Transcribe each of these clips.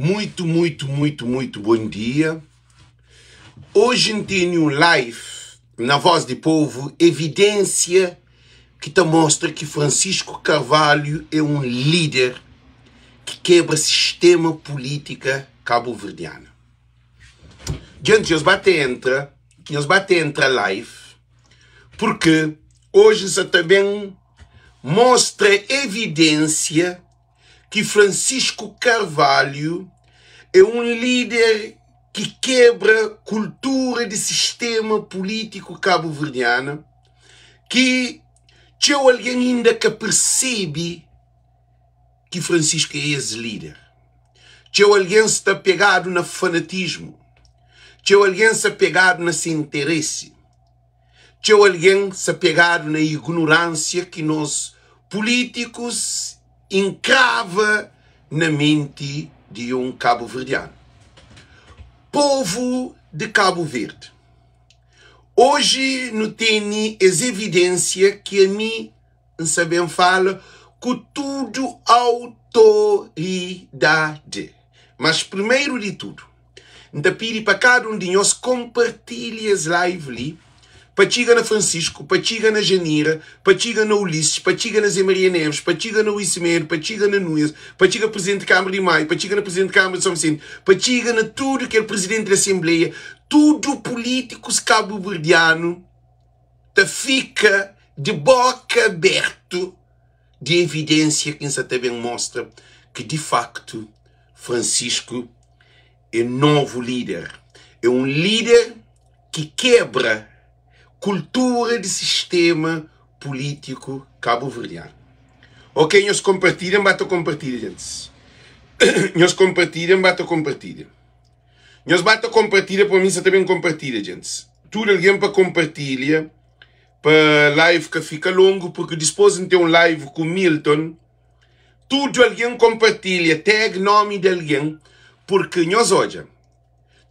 Muito, muito, muito, muito bom dia. Hoje N tene un live na Voz di Povo, evidência ki ta mostra ki Francisco Carvalho é un líder ki kebra sistema política cabo-verdiana. Djente, nhos ba ta entra, nhos ba ta entra live, porque hoje N sa ta ben mostra evidência ki Francisco Carvalho é un líder ki kebra kultura di sistema pulítiku kabuverdianu ki txeu algen inda ka persebe ki Francisco é es líder. Txeu algen sta pegadu na fanatismu, txeu algen sta pegadu na se interesi. Txeu algen sa pegadu na ignoránsia ki nos pulítikus inkrava na menti di un kabuverdianu. Povu di Kabu Verdi, oji nu tene es evidênsia ki ami N sa ben fala ku tudu autoridadi. Mas primeru di tudu, N ta pidi pa kada un di nhos konpartilha es live li pa txiga na Francisco, pa txiga na Janira, pa txiga na Ulisses, pa txiga na Zé Maria Neves, pa txiga na Rui Semedo, pa txiga na Nunes, pa txiga Presidenti di Kâmara di Maio, pa txiga na Presidenti di Kâmara di São Vicente, pa txiga na tudu kel Presidenti di Asenbleia, tudu pulítikus kabuverdianu ta fika di boka abertu di evidênsia ki N sa ta ben mostra ki di faktu Francisco é novu líder. É un líder ki kebra kultura di sistema pulítiku kabuverdianu. Ok, nhos konpartilha, N ba ta konpartilha, djentis. Nhos konpartilha, N ba ta konpartilha. Nhos ba ta konpartilha pa mi, N sa ta ben konpartilha, djentis. Tudu algen pa konpartilha pa live ka fika longu, porque dispôs N ten un live ku Milton. Tudu algen konpartilha, tag nomi di algen, porque nhos odja,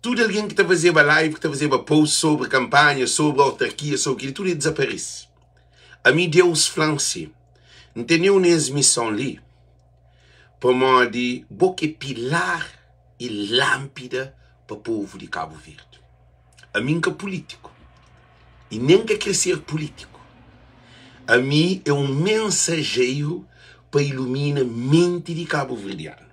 tudu algen ki ta fazeba live, ki ta fazeba post sobri kanpanha, sobri autarkia, sobri kili, tudu e dizaparese. Ami Deus fla-m si, N teneu na es mison li, pamodi bo ki é pilar i lánpida pa povu di Kabu Verdi. Ami N ka pulítiku i nen N ka kre ser pulítiku. Ami é un mensajeiru pa ilumina menti di kabuverdianu.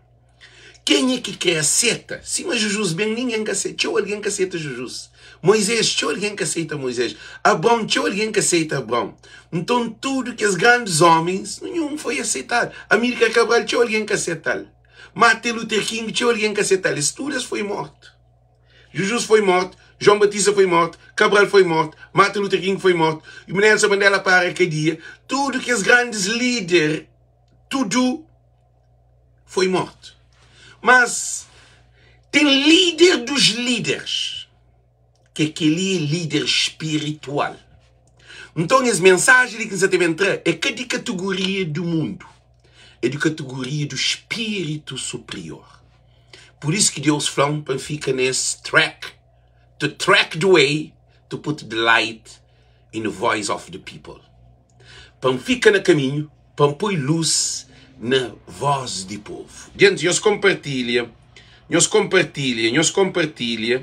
Kenha ki kre aseta, sima Jujus ben, ningen ka seta, txeu algen ka seta Jujus. Moizés, txeu algen ka seita Moizés. Abraon, txeu algen ka seita Abraon. Nton, tudu kes grandis ómis, ninhun foi aseitadu. Amílcar Cabral, txeu algen ka seta-l. Martin Luther King, txeu algen ka seta-l. Es tudu es foi mortu. Jujus foi mortu, João Batista foi mortu, Cabral foi mortu, Martin Luther King foi mortu, Nelson Mandela para kadia, tudu kes grandis líder, tudu foi mortu. Mas ten líder dos líderes, ke kel-li é líder spiritual. Nton es mensaji li ki N sa ta ben tra é ka di kategoria di mundu, é di kategoria du spiritu superior. Pur isu ki Deus fla-m pa N fika na es track, to track the way to put the light in the voice of the people. Pa N fika na kaminhu, pa N poi lus na vós di povu. Gentis, nhos konpartilha, nhos konpartilha, nhos konpartilha.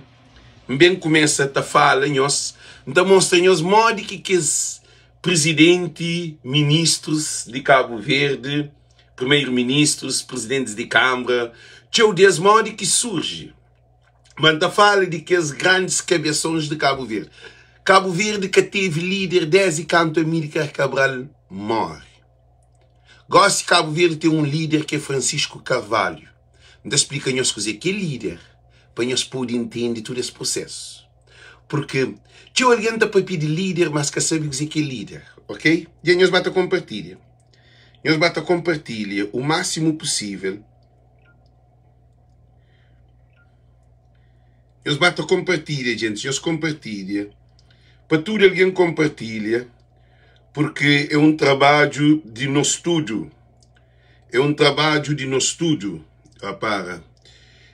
N ben kumesa ta fala nhos, N ta mostra nhos modi ki kes prizidenti, ministrus di Kabu Verdi, primeiru-ministrus, prizidentis di kanbra, txeu di es modi ki surji. Ma N ta fala di kes grandis kabesons di Kabu Verdi. Kabu Verdi ka tevi lider desdi kantu Amílcar Cabral móre. Gósi Kabu Verdi ten un lider ki é Francisco Carvalho. N ta splika nhos kuzê ki é lider pa nhos pode intende tudu es prosésu. Purki txeu algen ta papia di lider, mas ka sabe kuzê ki é lider, ok? Dja nhos ba ta konpartilha. Nhos ba ta konpartilha u másimu pusível. Nhos ba ta konpartilha, djentis, nhos konpartilha pa tudu algen konpartilha, purki é un trabadju di nos tudu. É un trabadju di nos tudu. Rapara,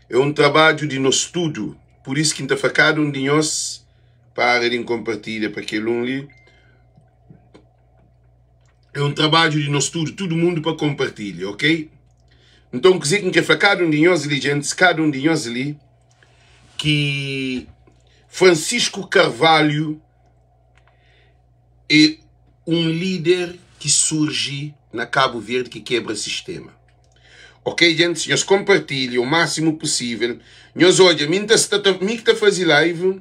é un trabadju di nos tudu. Pur isu ki N ta fla kada un di nhos, para di N konpartilha pa kel un li. É un trabadju di nos tudu, tudu mundu pa konpartilha, ok? Nton, kuzê ki N krê fla kada un di nhos li, gentis, kada un di nhos li, ki Francisco Carvalho é un líder ki surji na Kabu Verdi ki kebra sistema. Ok, gentis, nhos konpartilha o másimu pusível. Nhos odja, mi N ta sta ta, mi ki ta faze live,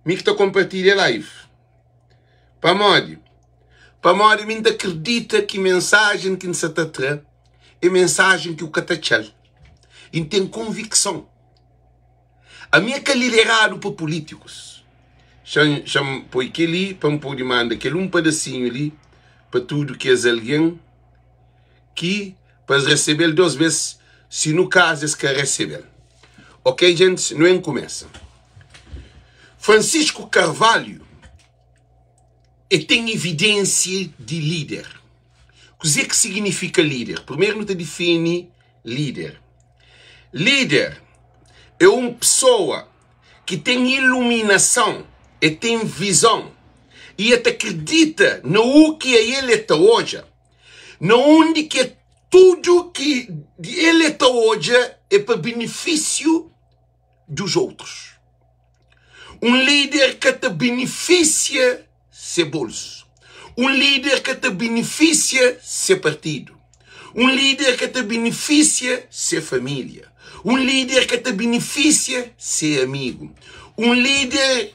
mi ki ta konpartilha live. Pamodi? Pamodi mi N ta kridita ki mensajen ki N sa ta tra é mensajen ki u ka ta atxa-l. I N ten konvikson. Ami é ka lideradu pa pulítikus. Xa-m poi kel-li pa N pode manda kel un padasinhu li pa tudu kes algen ki pa es resebe-l dos bes, si nu kazu es ka resebe-l. Ok, gentis, nu en kumesa. Francisco Carvalho e ten evidênsia di líder. Kuzê ki siginifika líder? Primeru nu ta difini líder. Líder é un pesoa ki ten iluminason, el ten vizon i el ta kridita na u ki el el ta odja, na undi ki tudu ki el el ta odja é pa benefisiu dos outros. Un líder ka ta benefisia se bolsu. Un líder ka ta benefisia se partidu. Un líder ka ta benefisia se família. Un líder ka ta benefisia se amigu. Un líder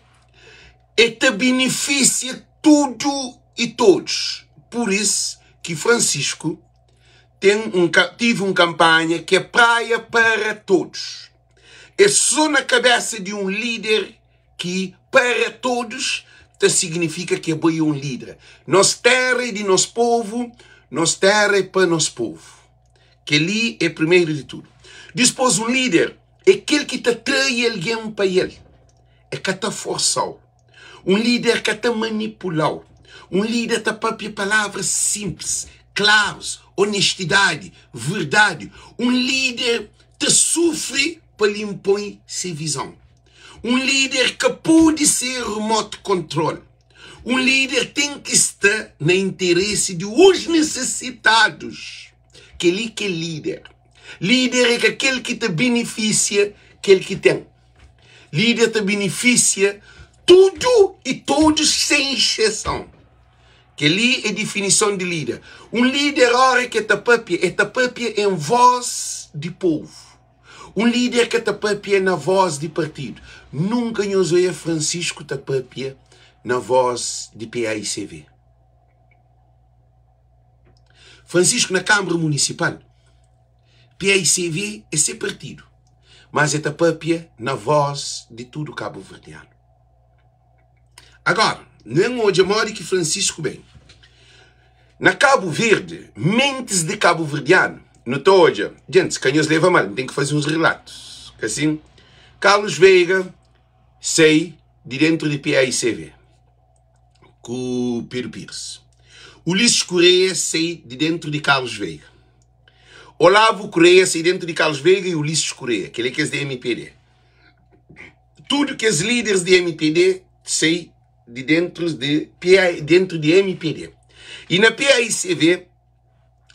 e ta benefisia tudu i todos. Pur is ki Francisco ten un tive un kanpanha ki é Praia para Todos. É sô na kabésa di un líder ki para todos ta signifika ki abo é un líder. Nos téra é di nos povu, nos téra é pa nos povu. Kel-li é primeru di tudu. Dispôs, un líder é kel ki ta trai algen pa el. E ka ta forsa-u. Un líder ka ta manipula-u. Un líder ta pâpia palavras sinplis, klarus, onestidadi, verdadi. Un líder ta sufri pa el inpoi se vizon. Un líder ka pode ser remote control. Un líder ten ki sta na interesi di os nesesitadus. Kel-li ki é líder. Líder é ka kel ki ta benefisia kel ki ten. Líder ta benefisia tudu i todos sen exseson. Kel-li é difinison di líder. Un líder óra ki el ta pâpia, el ta pâpia en vós di povu. Un líder ka ta pâpia na vós di partidu. Nunka nhos oia Francisco ta pâpia na vós di paicv. Francisco na Kâmara Munisipal, paicv é se partidu, mas el ta pâpia na vós di tudu kabuverdianu. Agora, nu ben odja modi ki Francisco ben. Na Kabu Verdi, mentis di kabuverdianu, nu ta odja, gentis, ka nhos leva mal, N ten ki faze uns rilatus, ka sin? Carlos Veiga sai di dentru di paicv ku Pedro Pires. Ulisses Correia sai di dentru di Carlos Veiga. Olavo Correia sai dentru di Carlos Veiga e Ulisses Correia, kel é kes di mpd. Tudu kes líderes di mpd sai di dentru di PA, dentru di mpd. I na PAICV,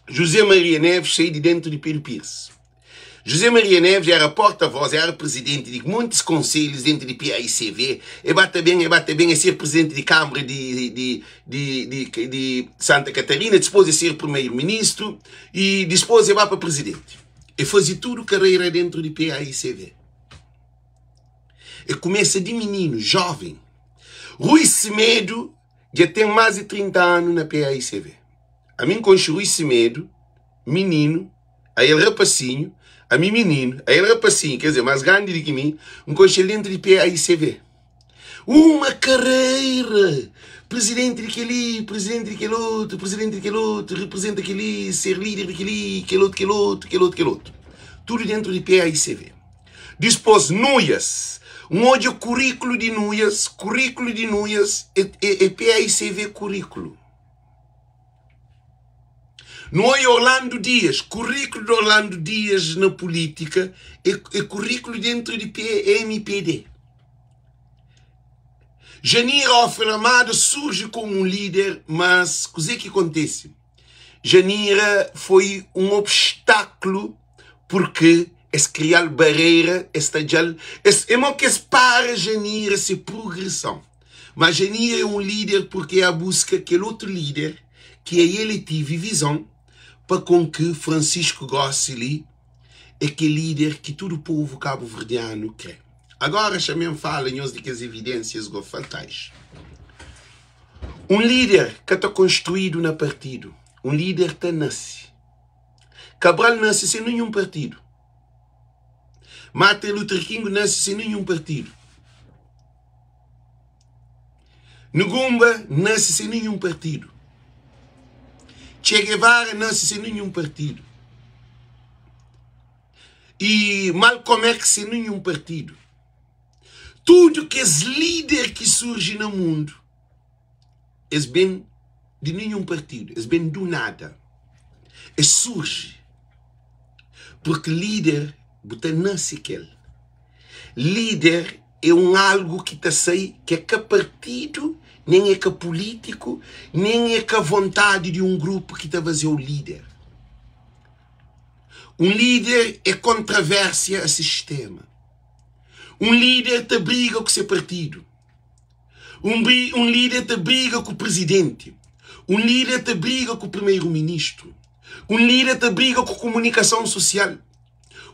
José Maria Neves sai di dentru di Pedro Pires. José Maria Neves era porta-voz, era presidenti di montis konselhus dentru di PAICV. E ba ta ben, e ba ta ben, e ser presidenti di Kâmara di, di, di, di, di Santa Catarina, dispôs e ser primeiro-ministru i dispôs e ba pa presidenti. E faze tudu karreira dentru di PAICV. E kumesa di mininu, joven. Rui Semedo dja ten más di 30 anu na PAICV. Ami N konxe Rui Semedo, mininu, a el rapasinhu, ami mininu, a el rapasinhu, ker dizer, más grandi di ki mi, N konxe-l dentu di PAICV. Uma kareira! Prizidenti di kel-li, prizidenti di kel otu, prizidenti di kel otu, riprizenta kel-li, ser líder di kel-li, kel otu, kel otu, kel otu, kel otu. Tudu dentu di PAICV. Dispôs, Nuias. N odja kuríkulu di Nuias, kuríkulu di Nuias é, é, é PAICV kuríkulu. Nu odja Orlando Dias, kuríkulu di Orlando Dias na pulítika é, é kuríkulu dentru di PMPD. Janira Hoffer Amada surji komu un líder, mas kuzê ki kontese? Janira foi un obstáklu. Purkê es kriá-l barreira, es tadja-l, es é mo ki es para Janira se prugresãu. Má Janira é un líder purkê a buska kel otu líder ki a el e tive vizãu pa kon ki Francisco gósi li é kel líder ki tudu povu kabuverdianu krê. Agora xa-me fala nhos di kes evidênsias go fatais. Un líder ka ta konstruídu na partidu, un líder ta nase. Cabral nase sen ninhun partidu. Martin Luther King nase sen ninhun partidu. Ngumba nase sen ninhun partidu. Che Guevara nase sen ninhun partidu. E Malcolm X sen ninhun partidu. Tudu kes líder ki surji na mundu, es ben di ninhun partidu, es ben du nada. Es surji purki líder bu ta nase ku el. Líder é un algu ki ta sai ki é ka partidu, nen é ka pulítiku, nen é ka vontadi di un grupu ki ta faze-u líder. Un líder é kontravérsia a sistéma. Un líder ta briga ku se partidu. Un, un líder ta briga ku prizidenti. Un líder ta briga ku primeru-ministru. Un líder ta briga ku komunikason sosial.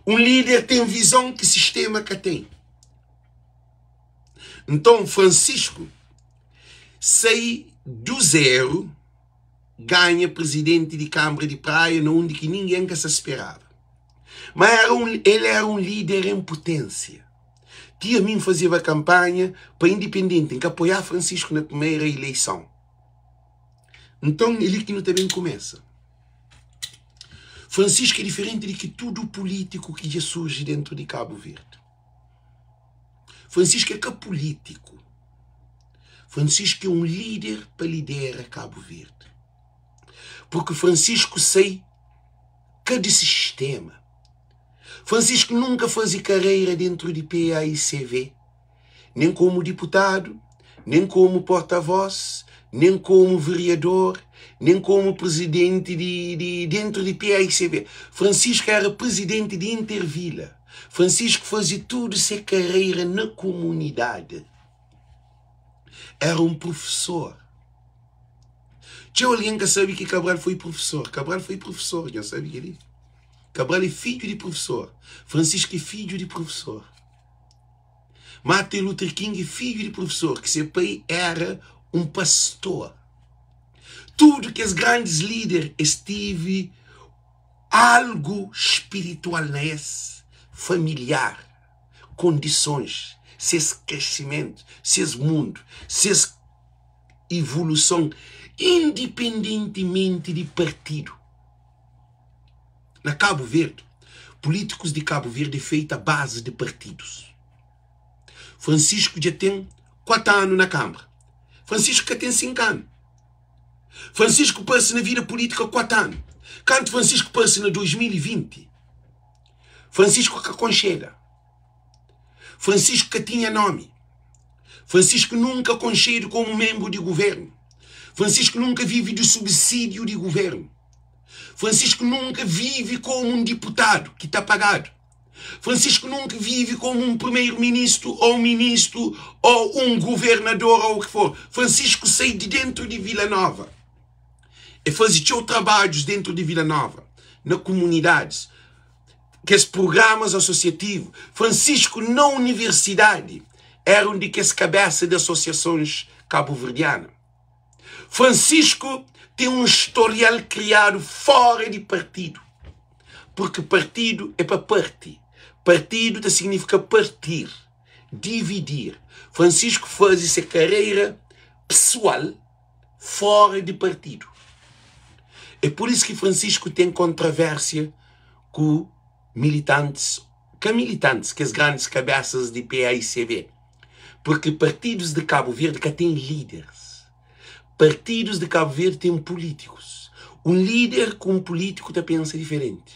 Un líder ten vizon ki sistéma ka ten. Nton, Francisco sai du zéru, ganha prizidenti di Kanbra di Praia na undi ki ningen ka sa speraba. Ma era un, el éra un líder en puténsia. Ti ami N fazeba kanpanha pa indipendenti, N ka apoiá Francisco na primeira ileison. Nton, é li ki nu ta ben kumesa. Francisco é diferenti di ki tudu pulítiku ki dja surji dentu di Kabu Verdi. Francisco é ka pulítiku. Francisco é un líder pa lidera Kabu Verdi. Purki Francisco sai ka di sistéma. Francisco nunka faze karreira dentru di PAICV, nen komu diputadu, nen komu porta-vós, nen komu veriador, nen komu prizidenti di di dentru di PAICV. Francisco éra prizidenti di Intervila. Francisco faze tudu se karreira na kumunidadi. Éra un prufesor. Txeu algen ka sabe ki Cabral foi prufesor. Cabral foi prufesor, nhos sabe kel-li? Cabral é fidju di prufesor. Francisco é fidju di prufesor. Martin Luther King é fidju di prufesor, ki se pai éra un pastor. Tudu kes grandis líder es tive algu spiritual na es, familiar, kondisons, ses kresimentu, ses mundu, ses ivoluson, indipendentimenti di partidu. Na Kabu Verdi, pulítikus di Kabu Verdi é fetu a bazi di partidus. Francisco dja ten 4 anu na Kanbra. Francisco ka ten 5 anu. Francisco parse na vida pulítika 4 anu. Kantu Francisco parse na 2020, Francisco ka konxeda. Francisco ka tinha nomi. Francisco nunka konxedu komu menbru di guvernu. Francisco nunka vive di subsídiu di guvernu. Francisco nunka vive komu un diputadu ki ta pagadu. Francisco nunka vive komu un primeru-ministru ô un ministru ô un governador ô u ki for. Francisco sai di dentu di Vila Nova. E faze txeu trabadjus dentu di Vila Nova, na kumunidadis, kes prugramas asosiativu. Francisco na universidadi éra un di kes kabésa di asosiasons kabuverdiana. Francisco ten un storial kriadu fóra di partidu, purki partidu é pa parti, partidu ta signifika partir, dividir. Francisco faze se karera pesoal fóra di partidu. É pur isu ki Francisco ten kontravérsia ku militantis, ka militantis, kes grandis kabésas di PAICB. Porque partidos de Cabo Verde ka ten líderes. Partidos de Cabo Verde ten políticos. Un líder ku un político ta pensa diferente.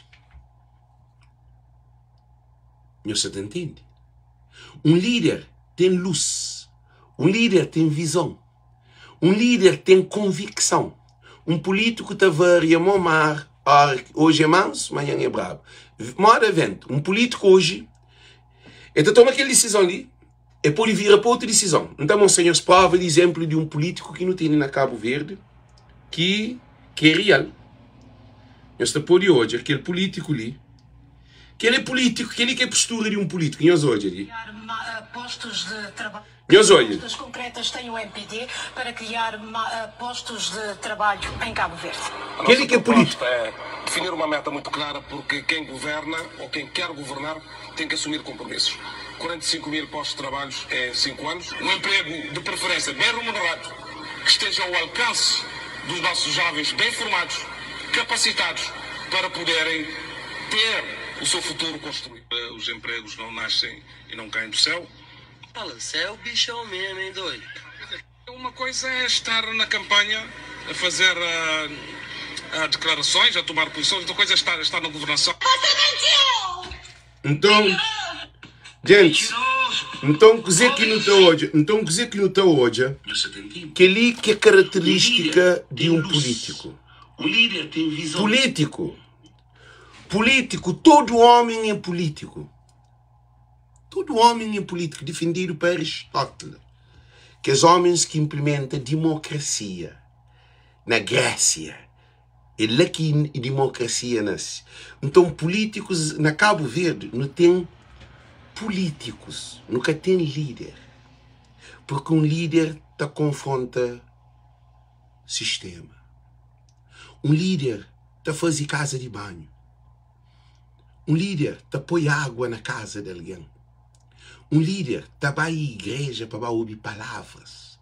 Nhos sa ta ntende? Un líder ten luz. Un líder ten vizon. Un líder ten konvikson. Un político ta varia mo mar. Óra ki oji é mansu, manhan é brabu. Moda ventu. Un pulítiku oji, el ta toma kel disizon li, el pode vira pa otu disizon. N ta mostra nhos prova di izénplu di un pulítiku ki nu tene na Kabu Verdi ki ki é rial. Nhos ta pode odja kel pulítiku li. Kel é pulítiku, kel li ki é postura di un pulítiku. Nhos odja li. Nhos odja. Propostas concretas tem o MPD para criar postos de trabalho em Cabo Verde. A Kel nossa li ki é pulítiku. proposta é definir uma meta muito clara porque quem governa ou quem quer governar tem que assumir compromissos. 45 mil postos de trabalho em 5 anos, um emprego de preferência bem remunerado, que esteja ao alcance dos nossos jovens bem formados, capacitados para poderem ter o seu futuro construído. Os empregos não nascem e não caem do céu. Fala, cê é o bichão mesmo, hein, doido? Uma coisa é estar na campanha a fazer declarações, a tomar posições, outra coisa é estar, estar na governação. Você mentiu! Nton, gentis, nton kuzê ki nu ta odja? Nton kuzê ki nu ta odja? Kel-li ki é karaterístika di un pulítiku. Pulítiku, pulítiku, tudu ómi é pulítiku. Tudu ómi é pulítiku, difendidu pa Aristóteles. Kes ómis ki inplimenta dimokrasia na Grésia, é la ki dimokrasia nase. Nton, pulítikus na Kabu Verdi, nu ten pulítikus, nu ka ten líder. Purki un líder ta konfronta sistéma. Un líder ta faze kaza di banhu. Un líder ta poi água na kaza di algen. Un líder ta bai igreja pa ba obi palavras.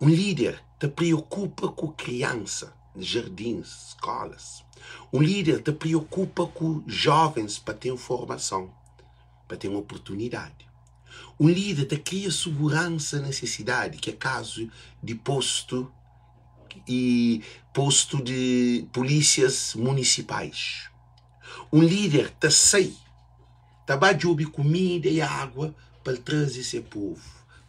Un líder ta preokupa ku kriansa, jardins, skolas. Un líder ta preokupa ku jovens pa ten formason, pa ten oportunidadi. Un líder ta kria suguransa na se sidadi, ki é kazu di postu i postu di pulísias munisipais. Un líder ta sai ta ba djobe kumida i água pa el traze se povu,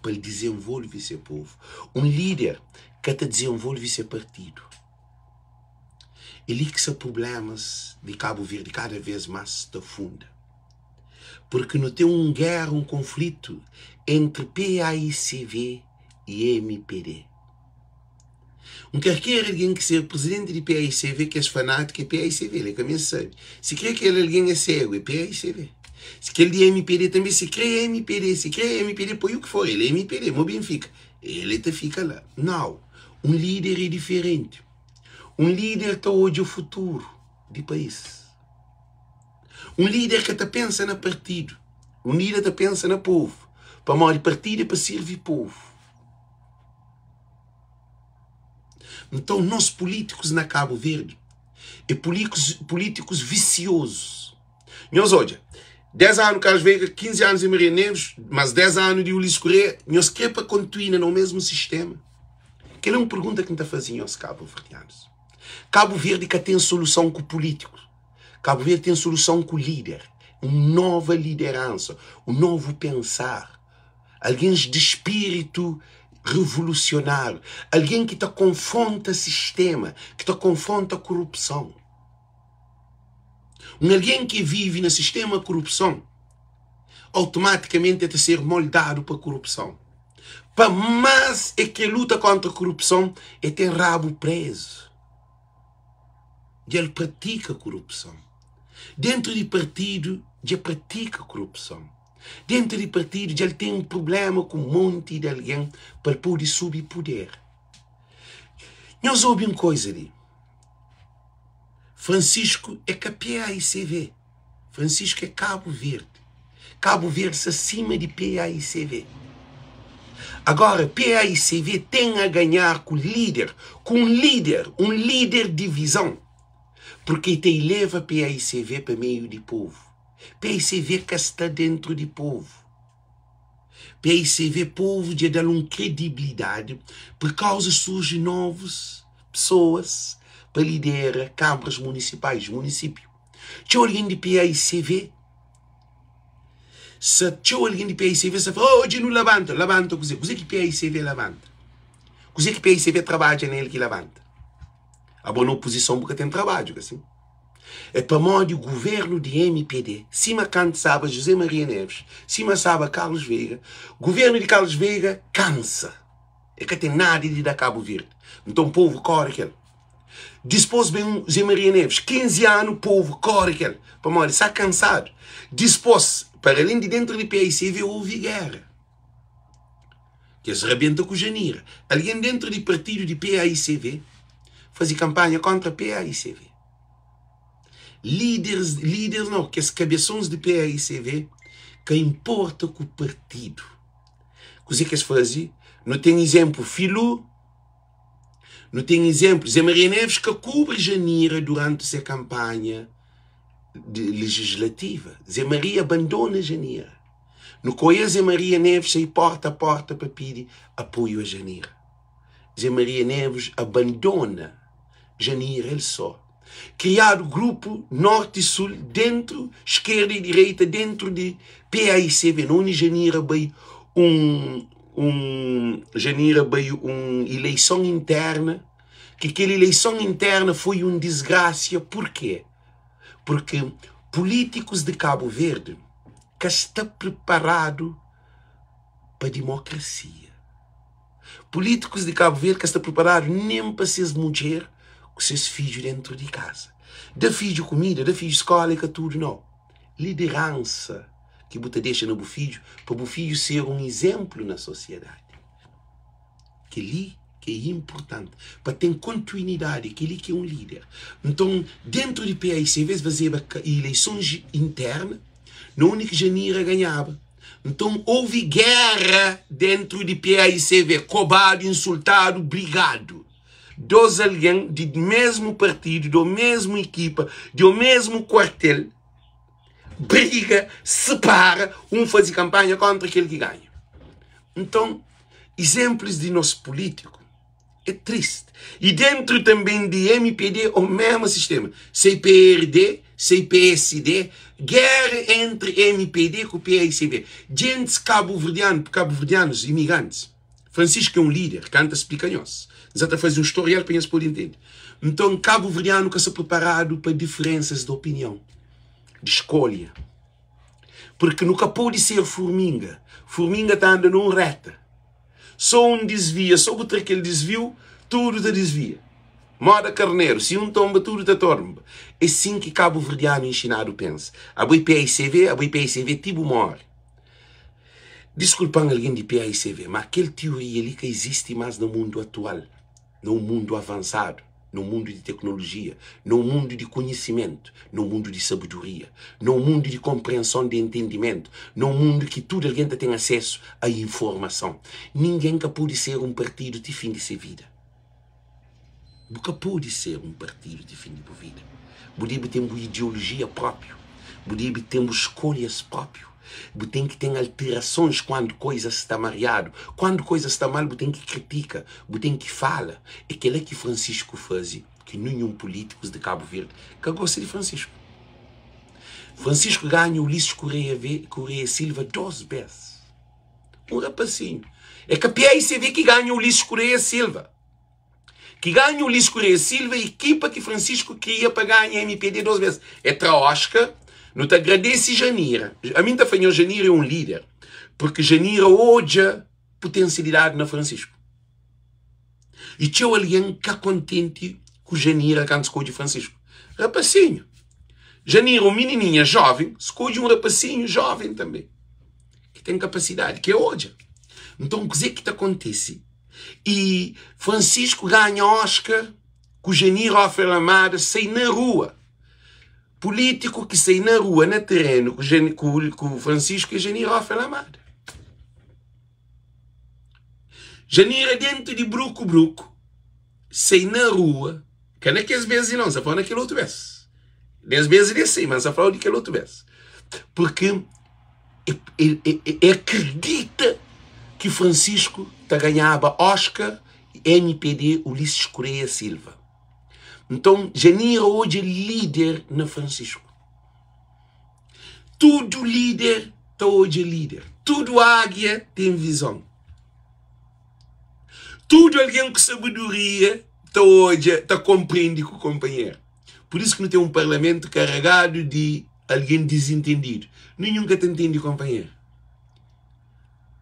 pa el dizenvolve se povu. Un líder ka ta dizenvolve se partidu. É li ki sta prublémas di Kabu Verdi kada vês más ta funda. Purki nu ten un géra, un konflitu entri PAICV i MPD. Un karker algen ki ser prizidenti di paicv kes fanátiku é paicv el é ka meste sabe si kre kel algen é segu é paicv si kel di mpd tanbe si kre é mpd si kre é mpd poi u ki for el é mpd mo ben fika el é ta fika la nau un líder é diferenti un líder ta odja futuru di país un líder ka ta pensa na partidu un líder ta pensa na povu pamodi partidu é pa sirvi povu. Nton nos pulítikus na Kabu Verdi é pulítikus visiozus. Nhos odja, 10 anu Carlos Veiga, 15 anu Zé Maria Neves, mas 10 anu di Ulisses Correia, nhos kre pa kontuina na mesmu sistema? Kel é un pergunta ki N ta faze nhos, kabuverdianus. Kabu Verdi ka ten soluson ku pulítikus. Kabu Verdi ten soluson ku líder, un nova lideransa, un novu pensar. Algens di spiritu revolusionáriu, algen ki ta konfronta sistema, ki ta konfronta korupson. Un algen ki vive na sistema korupson, automatikamenti el ta ser moldadu pa korupson. Pa más el kre luta kontra korupson, el ten rabu prezu. Dja el pratika korupson. Dentu di partidu dja pratika korupson. Dentu di partidu dja el ten prubléma ku monti di algen pa el pode subi puder. Nhos obi un koza li, Francisco é ka PAICV, Francisco é Kabu Verdi. Kabu Verdi sta sima di PAICV. Agora, PAICV ten a ganhar ku líder, ku un líder, un líder di vizon, porque el ta ileva PAICV pa meiu di povu. PICV ka sta dentru di povu. PICV povu dja da-l un kredibilidadi pur kauza surji novus pesoas pa lidera kanpras munisipais, munisípiu. Txeu algen di PICV sa txeu algen di PICV sa fla, oh, dja nu labanta. Labanta kuzê? Kuzê ki PICV labanta? Kuzê ki PICV trabadja na el ki labanta? Abo na opozison bu ka ten trabadju, ka sin? É pamodi guvernu di mpd, sima kantu staba José Maria Neves, sima staba Carlos Veiga, guvernu di Carlos Veiga kansa, e ka ten nada di da Kabu Verdi. Nton povu kore kel. Dispos ben José Maria Neves, 15 anu povu kore kel, pamodi sta kansadu. Dispos, para alén di dentru di paicv houve gera. Kes rabenta ku Janira. Algen dentru di partidu di paicv faze kanpanha kontra paicv. Líderes, líderes nau, kes kabesons di paicv ka inporta ku partidu. Kuzê ki es faze? Nu ten izenplu Filu, nu ten izenplu Zé Maria Neves ka kubri Janira duranti se kanpanha di lejislativa. Zé Maria abandona Janira. Nu ka oia Zé Maria Neves sai porta a porta pa pidi apoiu a Janira. Zé Maria Neves abandona Janira el só. Kriadu grupu Norti Sul dentru skerda y direita dentru di paicv na undi Janira bai un un Janira bai un ileison interna ki kel ileison interna foi un disgrasia purke? Purke pulitikus di Kabu Verdi ka sta priparadu pa dimokrasia. Pulítikus di Kabu Verdi ka sta priparadu nen pa ses mudjer ku ses fidju dentu di kaza. Da fidju kumida, da fidju skóla é ka tudu nau. Lideransa ki bu ta dexa na bu fidju pa bu fidju ser un izénplu na sosiedadi. Kel-li ki é inportanti pa ten kontinuidadi, kel-li ki é un líder. Nton, dentu di PAICV es fazeba ileisons interna na undi ki Janira ganhaba. Nton, houve géra dentru di PAICV, kobadu, insultadu, brigadu. Dos algen di mesmu partidu, do mesmu ekipa, di o mesmu kuartel, briga, separa, un faze kanpanha kontra kel ki ganha. Nton, izenplus di nos pulítiku é triste. E dentru tanben di mpd o mesmu sistema, sei prd, sei psd, gera entri mpd ku paicv. Djentis kabuverdianu, kabuverdianus imigrantis, Francisco é un lider, kanta splika nhos. N sa ta faze un storial pa nhos pode intende. Nton, kabuverdianu ka sta preparadu pa diferensas di opinion, di skolha. Purki nu ka pode ser furminga. Furminga ta anda na un reta. Sô un disvia, sô bu tra kel disviu, tudu ta disvia. Moda karneru, si un tonba, tudu ta tornba. É sin ki kabuverdianu inxinadu pensa. Abo é paicv, abo é paicv ti bu móre. Diskulpa-m algen di paicv, má kel tioria li ka izisti más na mundu atual, na un mundu avansadu, na un mundu di teknolojia, na un mundu di konhisimentu, na un mundu di sabedoria, na un mundu di konprenson, di entendimentu, na un mundu ki tudu algen ta ten asesu a informason. Ningen ka pode ser un partidu ti fin di se vida. Bu ka pode ser un partidu ti fin di bu vida. Bu debe ten bu ideolojia própiu. Bu debe ten bu skolhas própiu. Bu ten ki ten alterasons kuandu koizas sta mariadu. Kuandu koizas sta mal, bu ten ki kritika, bu ten ki fala. É kela ki Francisco faze ki ninhun pulítikus di Kabu Verdi ka gosta di Francisco. Francisco ganha Ulisses Correia, Correia Silva dos bes. Un rapasinhu. É ka PAICV ki ganha Ulisses Correia Silva. Ki ganha Ulisses Correia Silva é ekipa ki Francisco kria pa ganha MPD dos bes. É tra Oscar. Nu ta agradese Janira. Ami N ta fla nho Janira é un líder. Porque Janira odja potensialidade na Francisco. I txeu algen ka kontenti ku Janira kantu skodje Francisco. Rapasinhu. Janira, un minininha joven, skodje un rapasinhu joven tanbe. Ki ten kapasidadi, ki e odja. Nton, kuzê ki ta kontise? I Francisco ganha Oscar ku Janira Ofer Amada sai na rua. Pulítiku ki sai na rua, na terenu, ku, ku, ku Francisco é Janira Ofer Amada. Janira dentu di bruku bruku sai na rua, ka na kes bes li nau, N sa fla na kel otu bes. Des bes li sai, ma N sa fla di kel otu bes. Purki e akredita ki Francisco ta ganhaba Oscar MPD Ulisses Correia Silva. Nton, Janira odja lider na Francisco. Tudu lider ta odja lider. Tudu águia ten vizon. Tudu algen ku sabedoria ta odja, ta konprende ku konpanheru. Pur isu ki nu ten un parlamentu karegadu di algen dizintendidu. Ninhun ka ta ntende konpanheru.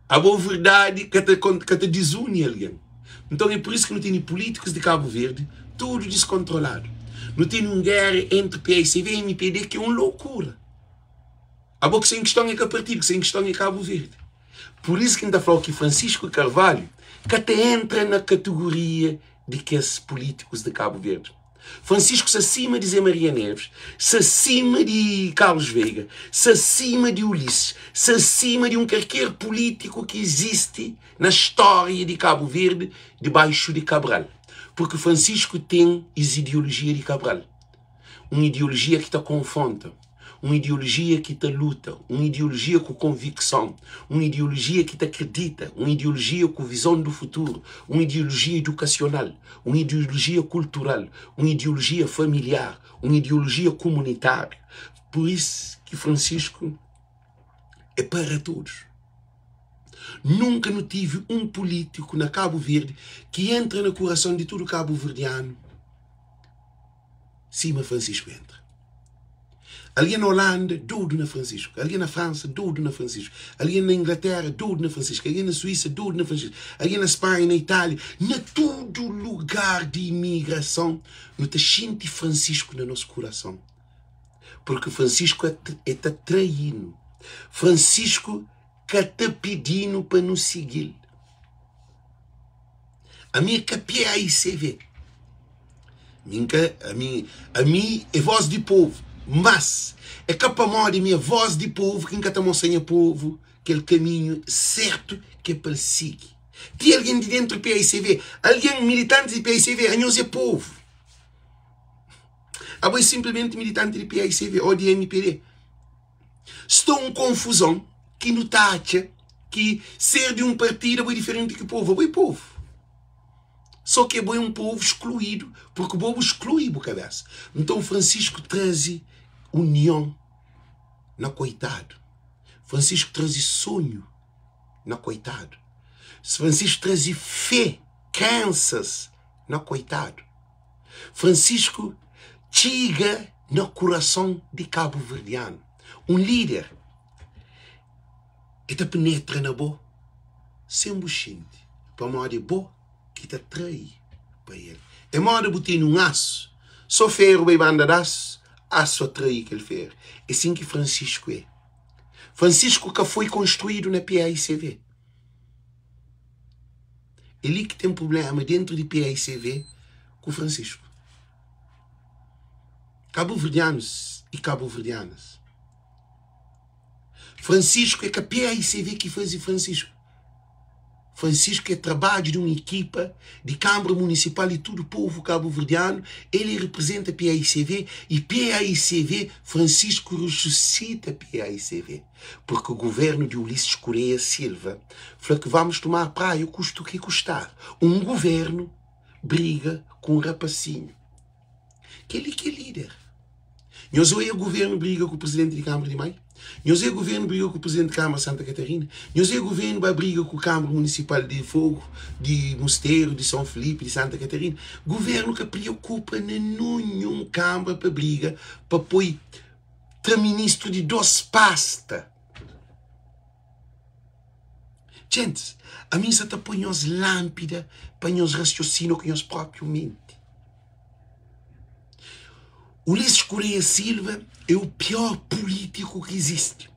Abo verdadi ka ta ka ta dizuni algen. Nton é pur isu ki nu tene pulítikus di Kabu Verdi tudu diskontroladu. Nu tene un géra entri PAICV y MPD ki é un lokura. Abo ki sen kiston é ka partidu, ki sen kiston é Kabu Verdi. Pur isu ki N ta fla-u ki Francisco Carvalho ka ta entra na kategoria di kes pulítikus di Kabu Verdi. Francisco sta sima di Zé Maria Neves, sta sima di Carlos Veiga, sta sima di Ulisses, sta sima di un kalker pulítiku ki izisti na stória di Kabu Verdi dibaixu di Cabral. Purki Francisco ten es ideolojia di Cabral. Un ideolojia ki ta konfronta, un ideolojia ki ta luta, un ideolojia ku konvikson, un ideolojia ki ta kridita, un ideolojia ku vizon du futuru, un ideolojia idukasional, un ideolojia kultural, un ideolojia familiar, un ideolojia kumunitáriu. Pur is ki Francisco é para todos. Nunka nu tive un pulítiku na Kabu Verdi ki entra na kurason di tudu kabuverdianu. Sima Francisco entra. Algen na Holanda, dodu na Francisco. Algen na Fransa, dodu na Francisco. Algen na Inglaterra, dodu na Francisco. Algen na Suíça, dodu na Francisco. Algen na Spanha, na Itália, na tudu lugar di imigrason, nu ta xinti Francisco na nos kurason. Porque Francisco e ta trai-nu. Francisco ka ta pidi-nu pa nu sigi-l. Ami é ka PAICV. Mi N ka, ami, ami é vós di povu. Mas, é ka pamodi mi é vós di povu ki N ka ta mostra nha povu kel kaminhu sértu ki é pa el sigi. Ti algen di déntu PAICV, algen militanti di PAICV, anhos é povu. Abo é sinplimenti militanti di PAICV ô di mpd. Sta un konfuzon ki nu ta atxa ki ser di un partidu abo é diferenti ki povu. Abo é povu. Só ki abo é un povu skluídu, purki bo bu sklui bu kabésa. Nton Francisco traze union na koitadu. Francisco traze sonhu na koitadu. Francisco traze fé, krensas na koitadu. Francisco txiga na kurason di kabuverdianu. Un líder e ta penetra na bo sen bu xinti, pamodi é bo ki ta trai pa el. É moda bu tene un asu, so feru bai banda d'asu, asu atrai kel feru. É sin ki Francisco é. Francisco ka foi konstruídu na PAICV. É li ki ten prubléma dentru di PAICV ku Francisco. Kabuverdianus y kabuverdianas, Francisco é ka PAICV ki faze Francisco. Francisco é trabadju di un ekipa di Kanbra Munisipal y tudu povu kabuverdianu. El e reprezenta PAICV y PAICV, Francisco resusita PAICV. Porque governo de Ulisses Correia Silva fla que vamos tomar praia custe o que custar. Um governo briga ku um rapacinho. Kel-li ki é líder. Nhos oia governo briga ku presidente di Câmara di Mai? Nhos oia governo briga ku presidente di Câmara Santa Catarina? Nhos oia governo ba briga ku Câmara Municipal di Fogo, di Musteiro, di São Felipe, di Santa Catarina? Governo ka preocupa na nunhun Câmara pa briga pa poi tra ministru di dos pasta. Gentis, ami N sa ta poi nhos lánpida pa nhos rasiosina ku nhos própi menti. Ulisses Correia Silva é o pior político ki izisti.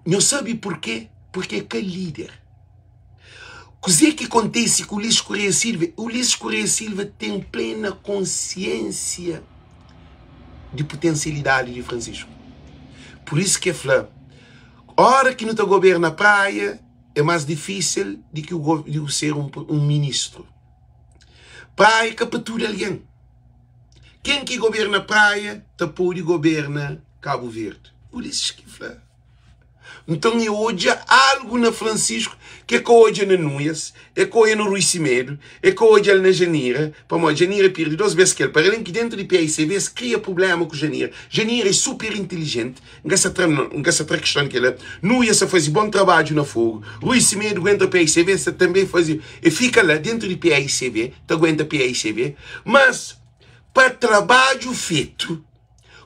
Nhos sabe porquê? Porque é ka líder. Kuzê ki kontise ku Ulisses Correia Silva? Ulisses Correia Silva ten plena konsiênsia di potensialidadi di Francisco. Pur isu ki el fla, óra ki nu ta goberna Praia é más difísil di ki di ser un ministru. Praia ka pa tudu algen. Ken ki goberna Praia ta pode goberna Kabu Verdi. Ulisses ki fla. Nton e odja algu na Francisco ki e ka odja na Nuias, e ka odja na Rui Simedo, e ka odja-l na Janira, pamodi Janira pirdi dos bes ki el para alén ki dentu di PAICV es kria prublema ku Janira. Janira é super intilijenti, N ka sa tra N ka sa tra kiston di kela. Nuias sa faze bon trabadju na Fogo, Rui Simedo guenta PAICV sa tanbe faze, e fika la dentu di PAICV ta guenta PAICV, mas. pa trabadju fetu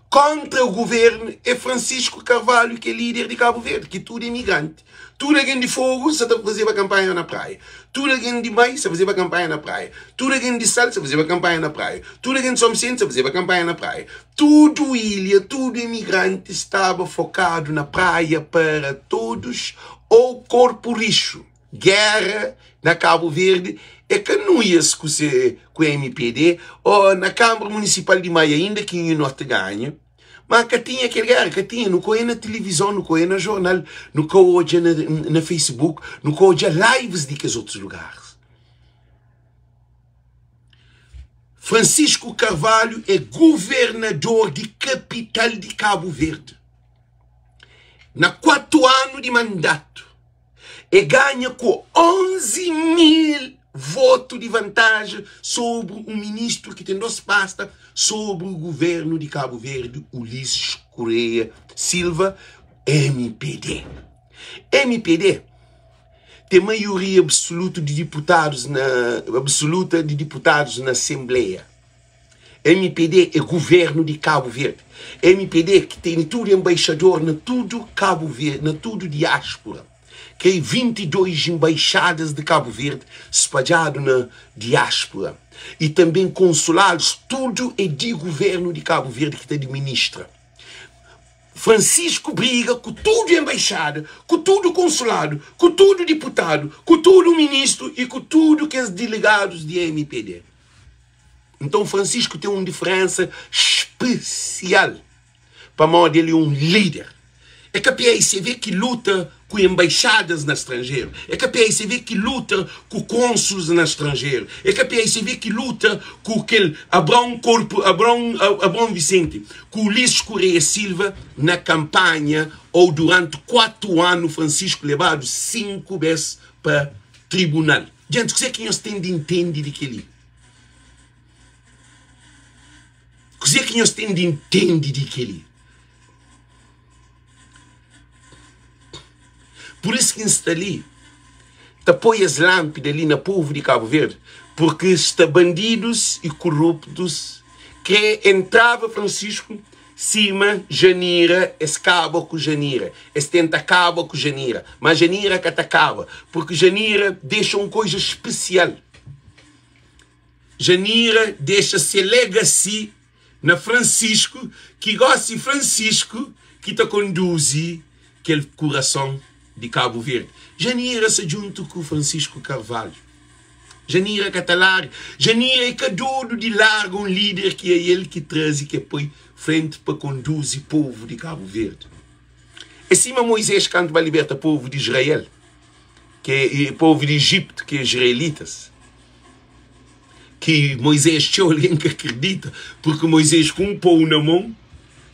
kontra guvernu é Francisco Carvalho ki é lider di Cabo Verde ki tudu imigranti tudu algen di Fogo sa ta fazeba kanpanha na Praia tudu algen di Mai sa fazeba kanpanha na Praia tudu algen di Sal sa fazeba kanpanha na Praia tudu algen di São Vicente sa fazeba kanpanha na Praia tudu ilha tudu imigranti staba fokadu na Praia para todos ou korpu rixu. Guerra na Cabo Verde é ka nuias ku se ku mpd o na Câmara Municipal di Maia inda ki nhu norte ganha ma ka tinha kel guerra ka tinha nu ka oia na tilivizon nu ka oia na jornal nu ka odja na na Facebook nu ka odja lives di kes otus lugares. Francisco Carvalho é governador di kapital di Cabo Verde na 4 anu di mandatu. E ganha ku 11 mil votu di vantaji sobri un ministru ki ten 2 pasta sobri guvernu di Kabu Verdi, Ulisses Correia Silva, mpd. Mpd ten maioria absolutu di diputadus na absoluta di diputadus na asenbleia. Mpd é guvernu di Kabu Verdi. Mpd ki tene tudu enbaixador na tudu Kabu Verdi, na tudu diáspora. Krê 22 enbaixadas di Kabu Verdi spadjadu na diáspora y tanben konsuladus, tudu é di guvernu di Kabu Verdi ki ta administra. Francisco briga ku tudu enbaixada, ku tudu konsuladu, ku tudu diputadu, ku tudu ministru y ku tudu kes delegadus di mpd. Nton Francisco ten un diferensa spesial pamodi el é un líder. É ka PAICV ki luta ku enbaixadas na stranjeru, é ka PAICV ki luta ku konsuls na stranjeru, é ka PAICV ki luta ku kel Abraão Corpo, Abraão, Abraão Vicente, ku Ulisses Correia Silva na kanpanha ou duranti 4 anu Francisco lebadu 5 bes pa tribunal. Djenti, kuzê ki nhos ten di intende di kel-li? Kuzê ki nhos ten di intende di kel-li? Pur isu ki N sta li ta poi es lánpida li na povu di Kabu Verdi, purki sta bandidus i kuruptus kre entraba Francisku sima Janira, es kaba ku Janira, es tenta kaba ku Janira, ma Janira ka ta kaba, purki Janira dexa un koza spesial. Janira dexa se legacy na Francisco, ki gosi Francisco ki ta konduzi kel kurason di Kabu Verdi. Janira sa djuntu ku Francisco Carvalho. Janira ka ta larga. Janira é ka dodu di larga un lider ki é el ki traze ki é poi frenti pa konduzi povu di Kabu Verdi. É sima Moisés kantu ba liberta povu di Israel. ki é povu di Ijiptu, ki é israelitas, ki Moisés txeu algen ka kridita, purki Moisés ku un pou na mon,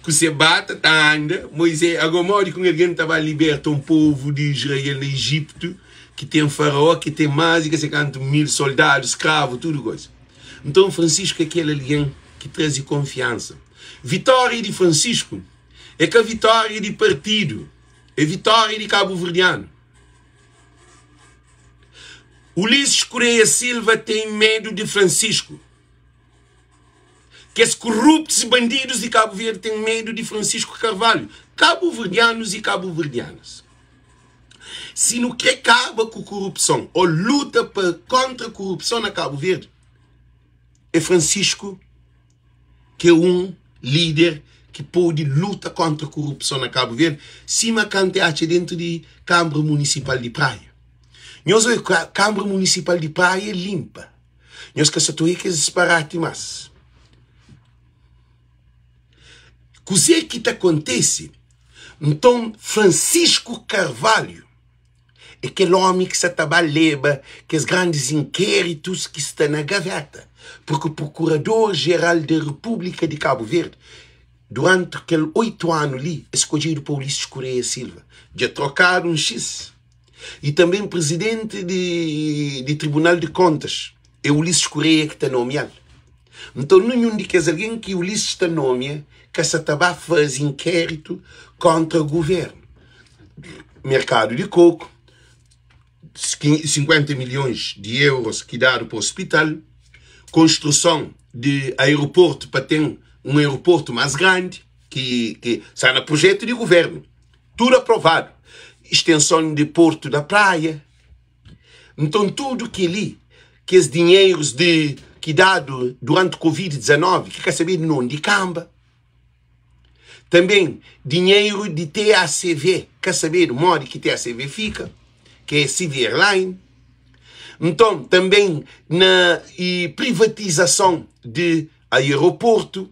ku se bata ta anda, Moisés, agora modi ki un algen ta ba liberta un povu di Israel na Ijiptu, ki ten faraó, ki ten más di ka sei kantu mil soldadu, skravu, tudu koisa. Nton Francisco é kel algen ki traze konfiansa. Vitória di Francisco é ka vitória di partidu, é vitória di kabuverdianu. Ulisses Correia Silva tem medo de Francisco. Kes corruptos e bandidos de Cabo Verde têm medo de Francisco Carvalho. Cabo-verdianos e cabo-verdianas. Se não quer caba com corrupção ou luta pa, contra a corrupção na Cabo Verde, é Francisco ki é un líder ki pode luta kontra korupson na Kabu Verdi, sima kantu e atxa dentu di Kanbra Munisipal di Praia. Nhos obi, Kanbra Munisipal di Praia é linpa. Nhos ka sa ta oia kes disparati mas. Kuzê ki ta kontese? Nton, Francisco Carvalho É kel ómi ki sa ta ba leba kes grandis inkéritus ki sta na gavéta, purki Prokurador-Jeral di Repúblika di Kabu Verdi, duranti kel 8 anu li, é skodjedu pa Ulisses Correia Silva, dja trokadu un xis. I tanben Prizidenti di Tribunal di Kontas é Ulisses Correia ki ta nomia-l. Nton, ninhun di kes algen ki Ulisses ta nomia ka sa ta ba faze inkéritu kóntra guvérnu. Merkadu di koku, 50 milhões di euros ki dadu pa ospital, konstruson. di aeroportu pa ten un aeroportu más grandi ki ki sta na projetu di governu, tudu aprovadu, istenson di portu da Praia. Nton tudu kel-li, kes dinherus di ki dadu duranti Covid 19 ki ka sabedu na undi kanba. Tanben dinheru di TACV, ka sabedu modi ki TACV fika, ki é CV Airline. Nton tanben na i privatizason di aeroportu.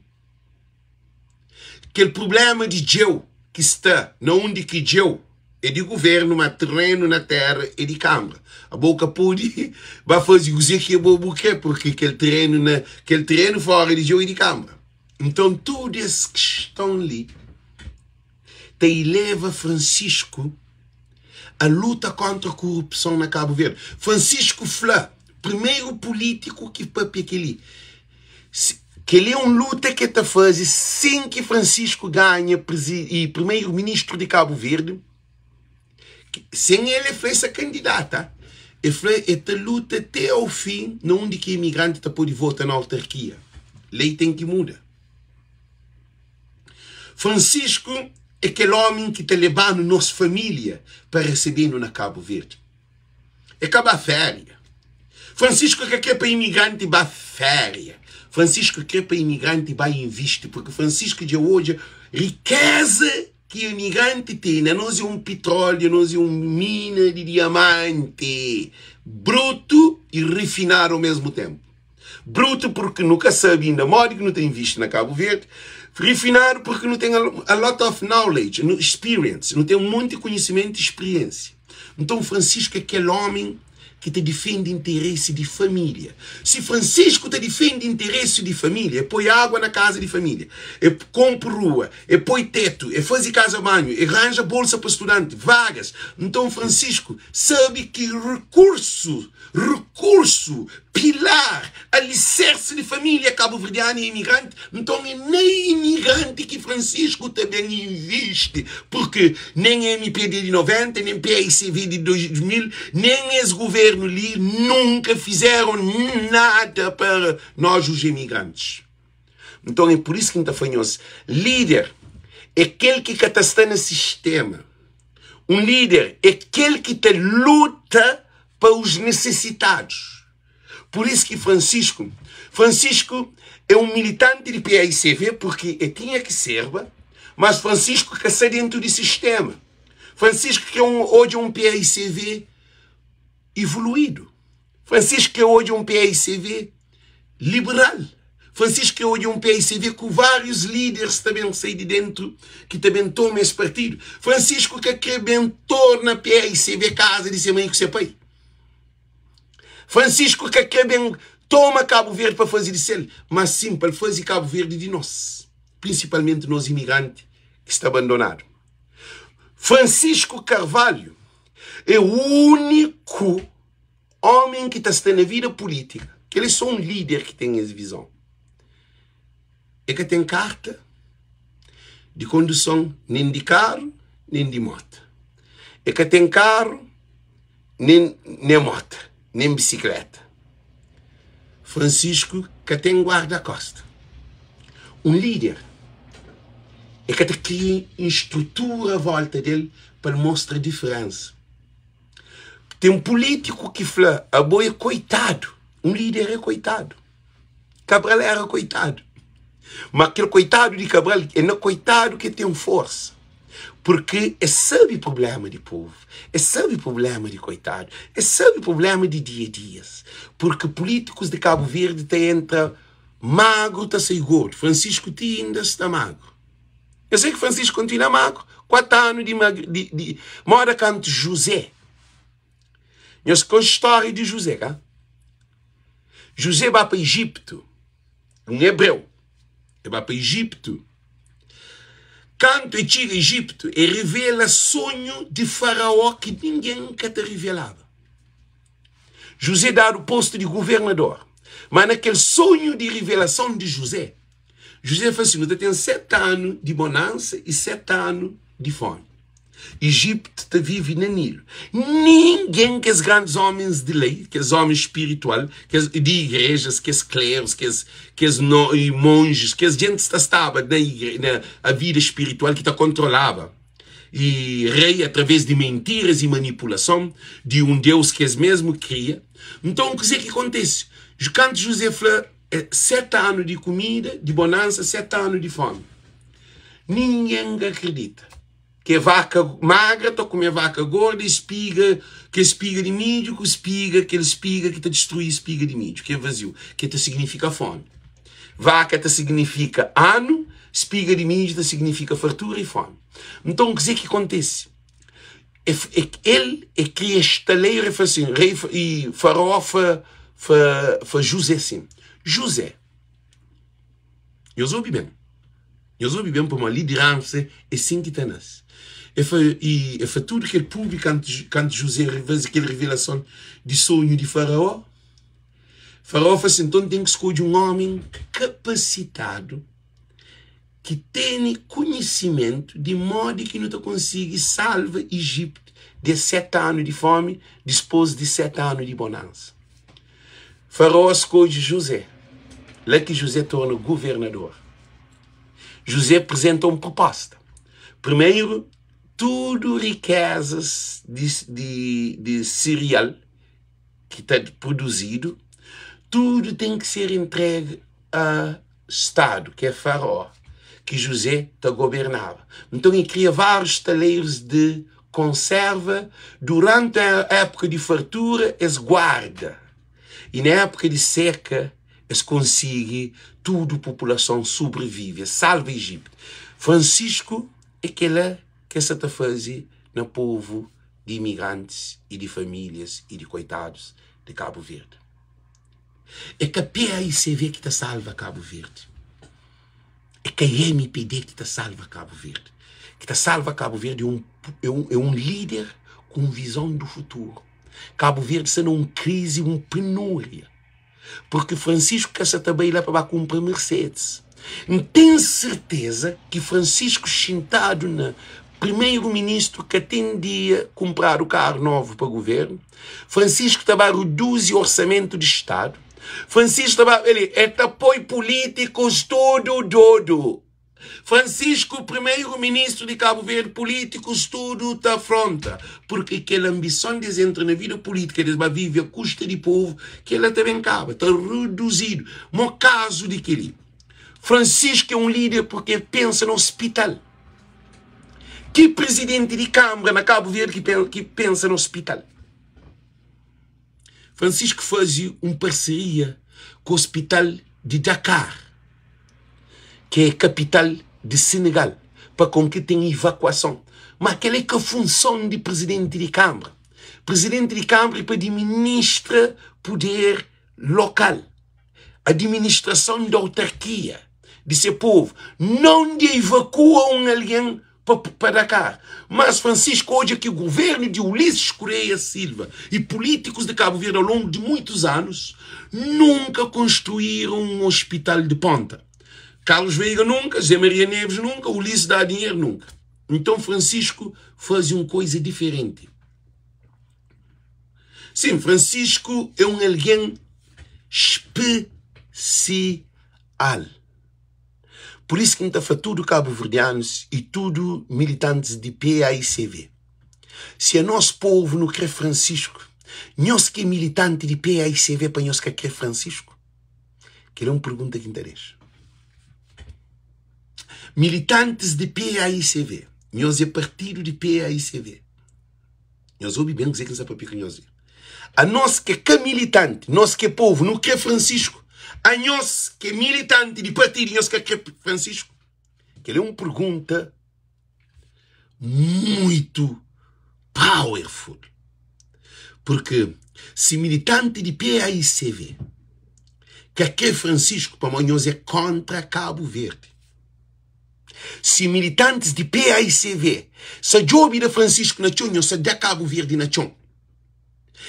Kel prubléma di Djeu ki sta na undi ki Djeu é di guvernu, ma terenu na téra é di kanbra. Abo ka pode ba faze kuzê ki abo bu krê, purki kel terenu na kel terenu fóra di Djeu é di kanbra. Nton, tudu es kiston li ta ileva Francisco a luta kontra korupson na Kabu Verdi. Francisco fla, primeru pulítiku ki papia kel-li, Kel-li é un luta ki el ta faze sen ki Francisco ganha primeru ministru di Kabu Verdi, sen el el fla el sa kandidata, el fla el ta luta te au fin na undi ki imigranti ta pode vota na autarkia. Lei ten ki muda. Francisco é kel omi ki ta leba-nu nos familia pa resebe-nu na Kabu Verdi. É ka ba féria. Francisco ka kre pa imigranti ba féria. Francisco kre pa imigranti ba invisti, porque Francisco dja odja rikeza ki imigranti tene. Anos é un pitróliu, anos é un mina di diamanti brutu i rifinadu ao mesmu tenpu. Brutu porque nu ka sabe inda modi ki nu ta invisti na Kabu Verdi, rifinadu porque nu ten a lot of knowledge, experience, nu ten monti konhisimentu i spiriensia. Nton Francisco é kel ómi ki ta difende interesi di família. Si Francisco ta difende interesi di família, e poi água na kaza di família, e konpo rua, e poi tetu, e faze kaza banhu, e ranja bolsa pa studanti, vagas. Nton Francisco sabe ki rekursu, rekursu, pilar, aliserse di família kabuverdianu é imigranti, nton é na imigranti ki Francisco ta ben invisti, purki nen mpd di 90, nen paicv di 2000, nen es guvernu li nunka fizeram nada para nós os imigrantes. Nton é pur isu ki N ta fla nhos, líder é kel ki ka ta sta na sistema, un líder é kel ki ta luta pa os necessitados. Por isso ki Francisco, Francisco é um militante di PAICV porque e tinha ki serba, mas Francisco ka sta dentro di sistema. Francisco kre um odja um PAICV evoluído. Francisco kre odja um PAICV liberal. Francisco kre odja un paicv ku várius líderes ta ben sai di dentu ki ta ben toma es partidu. Francisco ka kre ben torna paicv kaza di se mai ku se pai. Francisco ka kre ben toma Kabu Verdi pa faze di sel, mas sin pa el faze Kabu Verdi di nos, prinsipalmenti nos imigranti ki sta bandonadu. Francisco Carvalho é úniku Ómi ki ta sta na vida pulítika, kel é sô un líder ki ten es vizon. E ka ten karta di konduson nen di karu nen di móta. E ka ten karu nen nen móta nen bisikléta. Fransisku ka ten guarda-kósta. Un líder e ka ta kria un strutura vólta del pa el mostra diferénsa. Ten pulítiku ki fla abo é koitadu. Un líder é koitadu. Cabral éra koitadu. Ma kel koitadu di Cabral é na koitadu ki el ten forsa. Purki el sabe prubléma di povu, el sabe prubléma di koitadu, el sabe prubléma di dia-dias. Purki pulítikus di Kabu Verdi ta entra magru ta sai gordu. Francisco ti inda sta magru. Eu sei que Francisco continua magro. 4 anu di, di, di moda kantu José. Nhos konxe história di José, ka? José ba pa Egipto, um hebreu. Ele ba pa Egipto. Kantu ele txiga Egipto, ele revela sonho de Faraó que ninguém ka ta revelaba. José dadu posto de governador. Mas naquele sonho de revelação de José, Juzé fla si, Nu ta ten seti anu di bonansa i seti anu di fómi. Ijitu ta vive na Nilu. Ningen, kes grandis ómis di lei, kes ómis spiritual, kes di igrejas, kes klerus, kes kes no, i monjis, kes jentis ta staba na igre, na a vida spiritual ki ta kontrolaba i rei através di mentiras i manipulason di un deus ki es mesmu kria. Nton, kuzê ki kontise? Kantu Juzé fla 7 anu di kumida, di bonansa, 7 anu di fómi. Ningen ka kridita. Ke vaka magra ta kume vaka gorda i spiga, ke spiga di midju ku spiga, kel spiga ki ta distrui spiga di midju, ki é vaziu, ki ta signifika fómi. Vaka ta signifika anu, spiga di midju ta signifika fartura i fómi. Nton, kuzê ki kontise? E, e, el e kria estaleiro e fla assim, rei e faraó fa, fa, fa José assim, José, nhos obi ben, nhos obi ben pamodi lideransa é sin ki ta nase. E fa, e, e fa tudu kel públiku kantu, kantu José faze kel revelason di sonhu di faraó. Faraó fla assim, nton ten ki skodje un ómi kapasitadu ki tene konhisimentu di modi ki nu ta konsigi salva Ijitu di es 7 anu di fómi dispôs di 7 anu di bonansa. Faraó skodje Juzé. La ki Juzé torna governador. Juzé prizenta un proposta. Primeru, tudu rikézas di, di, di serial ki ta produzidu, tudu ten ki ser entregue a stadu, ki é Faraó, ki Juzé ta gobernaba. Nton, el kria várius stalerus di konserva. Duránti épuka di fartura, es guarda, i na épuka di seka, es konsigi tudu populason sobrivive, es salva Ijitu. Fransisku, é kel-la ki es sa ta faze na povu di imigrantis i di famílias i di koitadus di Kabu Verdi. É ka PAICV ki ta salva Kabu Verdi. É ka MPD ki ta salva Kabu Verdi. Ki ta salva Kabu Verdi é un, é un, é un líder ku un vizon du futuru. Kabu Verdi sta na un krizi, un penúria. Porque Francisco ka sa ta bai la pa ba kunpra Mercedes. N ten serteza ki Francisco xintadu na primeiro ministro ka ten dia kunpradu karu novu pa governu. Francisco ta ba reduzi orsamento di Stadu. Francisco ta ba, ele, el ta poi políticos tudo dodo. Francisco, primeiro ministro di Cabo Verde, políticos tudo ta afronta, porque kel ambição des entra na vida política, des ba vive a custa di povo, kela ta ben kaba, ta reduzido. Mo caso di keli. Francisco é um líder porque ele pensa no hospital. Ki presidente di Câmara na Cabo Verde ki, ki pensa no hospital? Francisco faze un parseria ku Hospital di Dakar, ki é kapital di Senegal, pa kon ki ten ivakuason. Má kel-la é ka funson di prizidenti di kanbra. Prizidenti di kanbra é pa adiministra puder lokal, adiministrason di autarkia di se povu, non di ivakua un algen pa pa Dakar. Mas Francisco odja ki governu di Ulisses Correia Silva e políticos de Cabo Verde ao longo de muitos anos nunka construíram um hospital de ponta. Carlos Veiga nunka, Zé Maria Neves nunka, Ulisses dá dinheiro nunka. Então Francisco fazia uma coisa diferente. Sim, Francisco é um alguém especial. Pur isu ki N ta fla tudu kabuverdianus i tudu militantis di paicv, si anos povu nu kre Francisco, nhos ki é militanti di paicv pa nhos ka kre Francisco? Kel é un pergunta ki N ta dexa. Militantis di paicv, nhos é partidu di paicv. Nhos obi ben kuzê ki N sta papia ku nhos li. Anos ki é ka militanti, nos ki é povu, nu krê Francisco. Anhos ki é militanti di partidu, nhos ka krê Francisco? Kel é un pergunta muitu powerful. Porque si militanti di PAICV ka krê Francisco, pamodi nhos é kontra Kabu Verdi. Si militantis di PAICV sa djobe da Francisco na txon, nhos sa da Kabu Verdi na txon.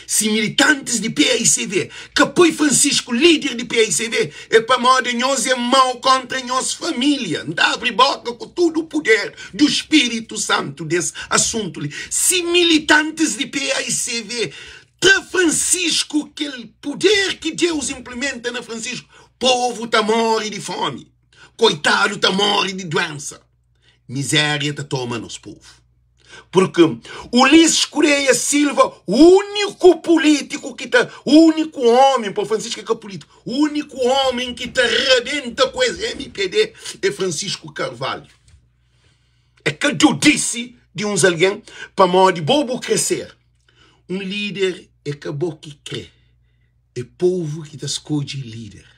Si militantis di paicv ka poi Francisco lider di paicv é pamodi nhos é mau kontra nhos familia. N ta abri boka ku tudu puder du Spiritu Santu des asuntu li. Si militantis di paicv tra Francisco kel puder ki Deus inplimenta na Francisco, povu ta mori di fomi, koitadu ta mori di duensa. Miséria ta toma nos povu. Purki Ulisses Correia Silva, úniku pulítiku ki ta, úniku ómi, pa Francisco é ka pulítiku, úniku ómi ki ta rabenta ku es MPD é Francisco Carvalho. É ka djudisi di uns algen pamodi bo bu kre ser un líder é ka bo ki kre, é povu ki ta skodje líder.